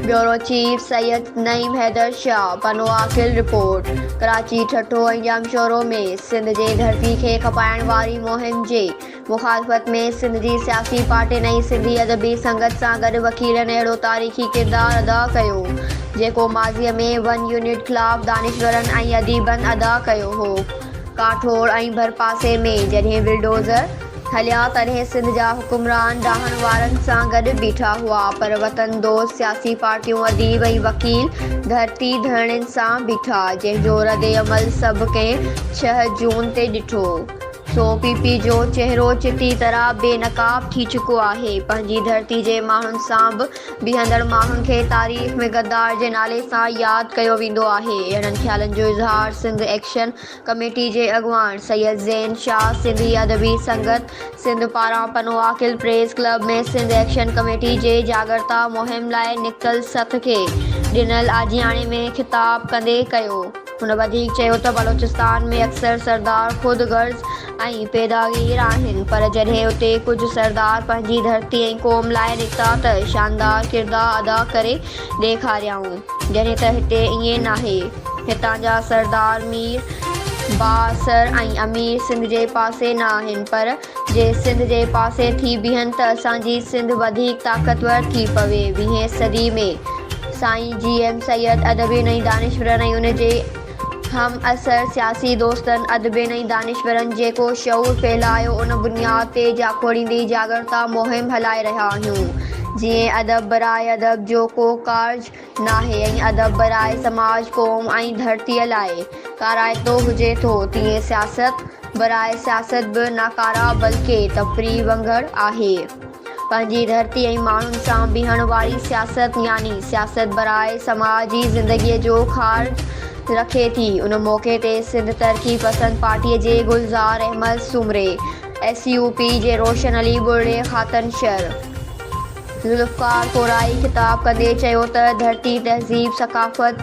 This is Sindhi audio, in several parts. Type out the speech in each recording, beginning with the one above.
Bureau chief Syed Naeem Haider Shah, Pano Aqil, report, Karachi, Thatta ۽ Jamshoro ۾ Sindh جي ڌرتي کي کپائڻ واري مهم جي مخالفت ۾ سنڌ جي سياسي پارٽين ۽ سنڌي ادبي سنگت سان گڏ وڪيلن اهڙو تاريخي ڪردار ادا ڪيو جيڪو ماضي ۾ ون يونٽ خلاف دانشورن ۽ اديبن ادا ڪيو هو. ڪاٺوڙ ۽ ڀرپاسي ۾ جڏهن بلڊوزر هليا تڏهن سنڌ جا حڪمران ڊاهڻ وارن سان گڏ بيٺا هئا پر وطن دوست سياسي پارٽيون اديب ۽ وڪيل ڌرتي ڌڻين سان بيٺا جنهن جو ردعمل سڀ ڪنهن ڇهه جون تي ڏٺو سو پي پي جو چهرو چٽي طرح بي نقاب ٿي چڪو آهي پنهنجي ڌرتي جي ماڻهن سان به بيهندڙ ماڻهن کي تاريخ ۾ غدار جي نالي سان ياد ڪيو ويندو آهي اهڙن خيالن جو اظهار سنڌ ايڪشن ڪميٽي جي اڳواڻ سيد زين شاهه سنڌي ادبي سنگت سنڌ پاران Pano Aqil press club ۾ Sindh action committee جي جاڳرتا مهم لاء نڪتل سٿ کي ڏنل آجياڻي ۾ خطاب ڪندي ڪيو. هن وڌيڪ چيو ته بلوچستان ۾ اڪثر سردار خود غرض ۽ پيداگير آهن پر جڏهن اتي ڪجهه سردار پنهنجي ڌرتي ۽ قوم لاء نڪتا ته شاندار ڪردار ادا ڪري ڏيکاريائون جڏهن ته هتي ائين ناهي. هتان جا سردار، مير، بااثر ۽ امير سنڌ جي پاسي نه آهن پر جي سنڌ جي پاسي ٿي بيهن ته اسان جي سنڌ وڌيڪ طاقتور ٿي پوي. ويهين صدي ۾ سائين جي ايم سيد ادبين ۽ دانشورن ۽ ان جي همعصر سياسي دوستن، ادبين ۽ دانشورن جيڪو شعور ڦهلايو ان بنياد تي جاکوڙيندي جاڳرتا مهم هلائي رهيا آهيون. جيئن ادب براء ادب جو ڪو ڪارج ناهي ۽ ادب براء سماج، قوم ۽ ڌرتيء لاء ڪارائتو هجي ٿو، تيئن سياست براء سياست به ناڪاره بلڪه تفريح ونگڙ آهي. پنهنجي ڌرتي ۽ ماڻهن سان بيهڻ واري سياست يعني سياست براء سماج ئي زندگيء جو خارج رکي ٿي. ان موقعي تي سنڌ ترقي پسند پارٽيء جي Gulzar Ahmed Soomro, S U P جي روشن علي ٻرڙي، خاتن شر، ذوالفقار ڪورائي خطاب ڪندي چيو ته ڌرتي، تهذيب، ثقافت،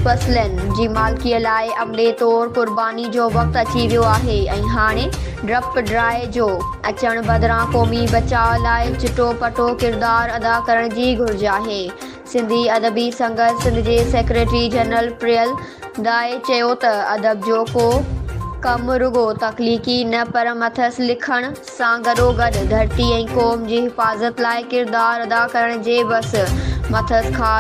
فصلن جي مالڪيء لاء عملي طور قرباني جو وقت اچي ويو آهي ۽ هاڻي ڊپ ڊراء جو اچڻ بدران قومي بچاء لاء چٽو پٽو ڪردار ادا ڪرڻ جي گهرج آهي. سنڌي ادبي سنگت سنڌ جي سيڪريٽري جنرل پريل دائي چيو ته ادب جو ڪو ڪم رڳو تخليقي نه پر مٿس لکڻ، سان گڏوگڏ ڌرتي ۽ قوم جي حفاظت لاء ڪردار ادا ڪرڻ جي بس مٿس خاص.